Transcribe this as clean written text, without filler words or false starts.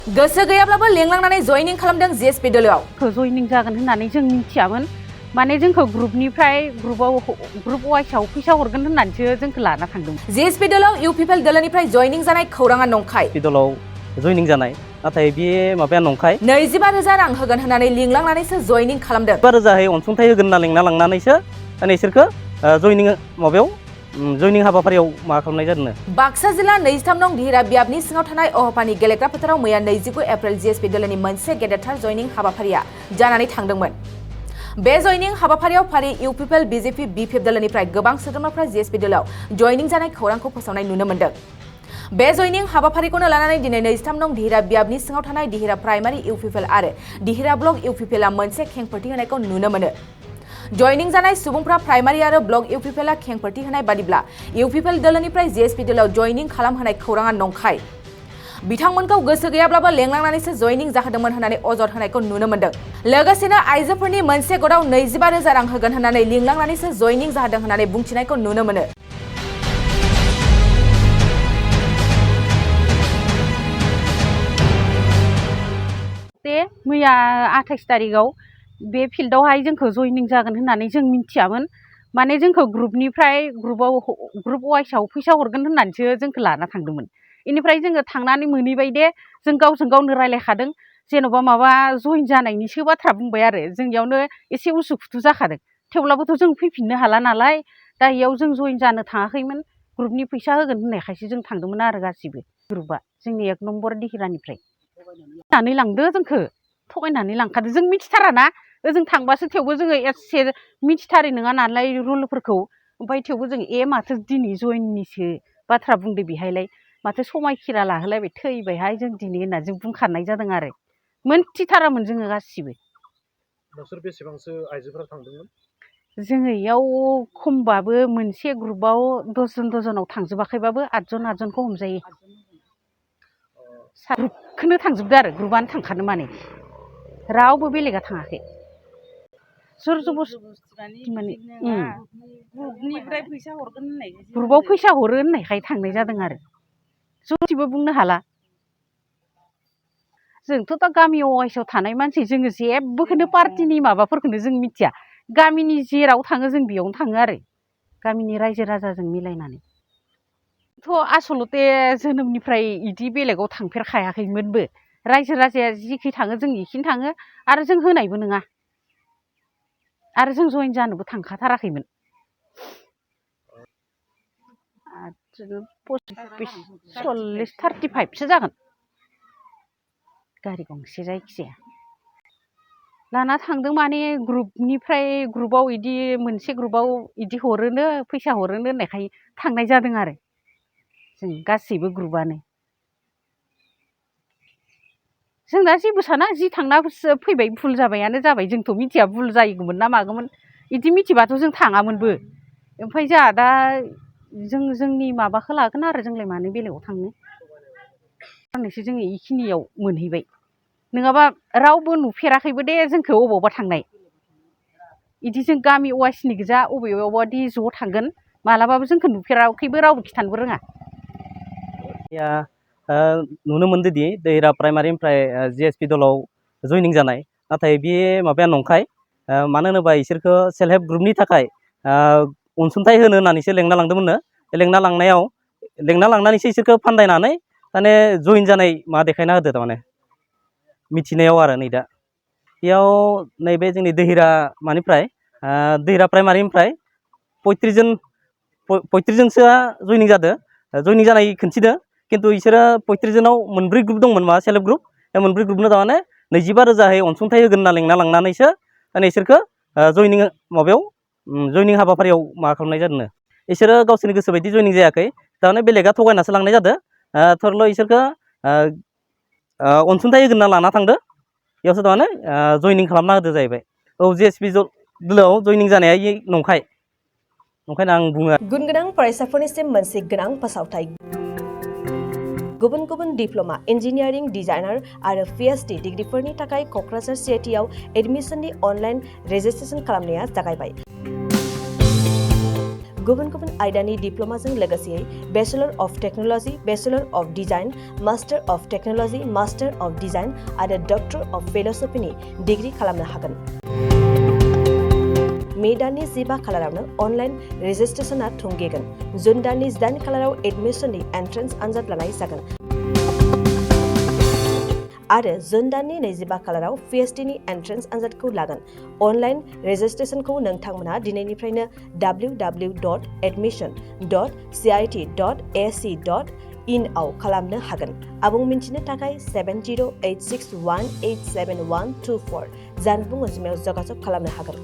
गोसो गैयाब्लाबो लेंलांनानै जयनिं खालामदों जिएसपि दोलोआव। जयनिं जागोन होननानै जों मिथियामोन। माने जोंखौ ग्रुपनिफ्राय ग्रुप वाइसआव फैसा हरगोन होननानैसो जोंखौ लाना थांदोंमोन। जिएसपि दोलोआव इउपिपिएल दोलोनिफ्राय जयनिं जानाय खौराङा नंखाय। दोलोआव जयनिं जानाय नाथाय बे माबाया नंखाय। 25,000 रां होगोन होननानै लिंलांनानैसो जयनिं खालामदों। 25,000 अनसुंथाइ होगोन होनना लिंना लांनानैसो इसोरखौ जयनिं माबायाव जयनिं हाबाफारियाव मा खालामनाय जादों। बाक्सा जिल्ला 23 नं दिहिरा बियाबनि सिङाव थानाय अहपानि गेलेग्रा फोथाराव मैया 29 एप्रिल जिएसपि दोलोनि मोनसे गेदेरथार जयनिं हाबाफारिया जानानै थांदोंमोन। बे जयनिं हाबाफारियाव फारि इउपिपिएल बीजेपी बिपिएफ दोलोनिफ्राय गोबां सोद्रोमाफ्रा जिएसपि दोलोआव जयनिं जानाय खौरांखौ फोसावनाय नुनो मोन्दों। बे जयनिं हाबाफारिखौनो लानानै दिनै 23 नं दिहिरा बियाबनि सिङाव थानाय दिहिरा प्राइमारि इउपिपिएल आरो दिहिरा ब्लक इउपिपिएलआ मोनसे खेंफोरथि होनायखौ नुनो मोनो। जयनिं जानाय सुबुंफ्रा प्राइमारि आरो ब्लक इउपिपिएलआ खेंफोरथि होनाय बादिब्ला इउपिपिएल दोलोनिफ्राय जिएसपि दोलोआव जयनिं खालामहोनाय खौराङा नंखाय। बिथांमोनखौ गोसो गैयाब्लाबो लेंलांनानैसो जयनिं जाहोदोंमोन होननानै अजद होनायखौ नुनो मोन्दों। लोगोसेनो आइजोफोरनि मोनसे गटआव 25,000 रां होगोन होननानै लिंलांनानैसो जयनिं जाहोदों होननानै बुंथिनायखौ नुनो मोनो। मैया 28 तारिखआव बे फिल्डआवहाय जोंखौ जयनिं जागोन होननानै जों मिथियामोन। माने जोंखौ ग्रुपनिफ्राय ग्रुप वाइसआव फैसा हरगोन होननानैसो जोंखौ लाना थांदोंमोन। बेनिफ्राय जोङो थांनानै मोनहैबाय दे जों गावजों गावनो रायलायखादों जेन'बा माबा जइन जानायनिसो बाथ्रा बुंबाय आरो जोंनियावनो एसे उसुखुथु जाखादों। थेवब्लाबोथ' जों फैफिननो हाला नालाय दा इयाव जों जइन जानो थाङाखैमोन। ग्रुपनि फैसा होगोन होननायखायसो जों थांदोंमोन आरो गासिबो ग्रुपआ जोंनि 1 नम्बर दिहिरानिफ्राय थगायनानै लांदो जोंखौ थगायनानै लांखादो। जों मिथिथाराना ओजों थांबासो थेवबो जोङो एसे मिथिथारै नङा नालाय रुलफोरखौ। ओमफ्राय थेवबो जों माथो दिनै जइननिसो बाथ्रा बुंदो बेहायलाय माथो समायखिरा लाहोलायबाय थैबायहाय जों दिनै होनना जों बुंखानाय जादों आरो मोनथिथारामोन जोङो गासिबो। नोंसोर बेसेबांसो आइजोफोरा थांदोंमोन? जोङो इयाव खमबाबो मोनसे ग्रुपआव 10 जनाव थांजोबाखैबाबो 8 जनखौ हमजायो। ग्रुपखौनो थांजोबदो आरो ग्रुपआनो थांखादों माने रावबो बेलेगा थाङाखै। ग्रुपनिफ्राय फैसा हरगोन होननाय ग्रुपआव फैसा हरो होननायखाय थांनाय जादों आरो जोंथिबो बुंनो हाला। जोंथ' दा गामि वाइसआव थानाय मानसि जोङो जेबोखौनो पार्टिनि माबाफोरखौनो जों मिथिया। गामिनि जेराव थाङो जों बेयावनो थाङो आरो गामिनि रायजो राजाजों मिलायनानै। थ' आसलते जोनोमनिफ्राय इदि बेलेगाव थांफेरखायाखैमोनबो। रायजो राजाया जिखि थाङो जों इखिनो थाङो आरो जों होनायबो नङा आरो जों जइन जानोबो थांखाथाराखैमोन। 40-35सो जागोन गारि गंसे जायखिजाया लाना थांदों। माने ग्रुपनिफ्राय ग्रुपआव इदि मोनसे ग्रुपआव इदि हरोनो फैसा हरोनो होननायखाय थांनाय जादों आरो जों गासैबो ग्रुपआनो। जों दा जेबो साना जि थांना फैबाय भुल जाबायानो जाबाय। जोंथ' मिथिया भुल जायोमोन ना मागौमोन इदि मिथिबाथ' जों थाङामोनबो। ओमफ्राय जोंहा दा जोंनि माबाखौ लागोन आरो जोंलाय मानो बेलेगाव थांनो होननानैसो जोङो इखिनियाव मोनहैबाय। नङाबा रावबो नुफेराखैबो दे जोंखौ अबावबा थांनाय इदि जों गामि वाइसनि गोजा अबेयावबादि ज' थांगोन मालाबाबो जोंखौ नुफेराखैबो रावबो खिथानोबो रोङा। नुनो मोनदोंदि दैरा प्राइमारिनिफ्राय जिएसपि दोलोआव जयनिं जानाय नाथाय बे माबाया नंखाय। मानो होनोबा इसोरखौ सेल्फ हेल्प ग्रुपनि थाखाय अनसुंथाइ होनो होननानैसो लेंना लांदोंमोननो। लेंना लांनानैसो इसोरखौ फान्दायनानै माने जइन जानाय मा देखायना होदो थारमाने मिथिनायाव आरो नै दा बेयाव नैबे जोंनि दैहिरा मानिफ्राय दैहिरा प्राइमारिनिफ्राय 35 जनसोआ जयनिं जादों। जयनिं जानाय खिन्थिदों खिन्थु इसोरो 35 जनाव 4 ग्रुप दंमोन मा सेल्फ हेल्प ग्रुप। बे 4 ग्रुपनो थारमाने 25,000 अनसुंथाइ होगोन होनना लेंना लांनानैसो माने इसोरखौ जयनिं हाबाफारियाव मा खालामनाय जादों। इसोरो गावसोरनि गोसो बायदि जयनिं जायाखै थारमाने बेलेगा थगायनासो लांनाय जादों। थरल' इसोरखौ अनसुंथाइ होगोन होनना लाना थांदो बेयावसो थारमाने जयनिं खालामना होदो जाहैबाय। औ जिएसपि दोलोआव जयनिं जानाया नंखाय होनना आं बुङो। गुन गोनां फरायसाफोरनिसिम मोनसे गोनां फोसावथाय। गुबुन गुबुन डिप्ल'मा इन्जिनियारिं डिजाइनार आरो पिएचडि डिग्रिफोरनि थाखाय क'क्राझार सिआइटिआव एडमिसननि अनलाइन रेजिस्ट्रेसन खालामनाया जागायबाय। गुबुन गुबुन आयदानि डिप्ल'माजों लोगोसेयै bachelor of technology, bachelor of design, master of technology, master of design आरो डक्टर अफ फिल'सफिनि डिग्री खालामनो हागोन। मे दाननि 15 खालारावनो अनलाइन रेजिस्ट्रेशना थुंगेगोन। जुन दाननि 8 खालाराव एडमिशननि एन्ट्रेन्स आनजाद लानाय जागोन। आरो जुन दाननि 25 खालाराव PhD नि एन्ट्रेन्स आनजादखौ लागोन। अनलाइन रेजिस्ट्रेशनखौ नोंथांमोना दिनैनिफ्रायनो www.admission.cit.ac.in आव खालामनो हागोन। आबुं मिन्थिनो थाखाय 7086187124 जानबुं अनजिमायाव जगाजग खालामनो हागोन।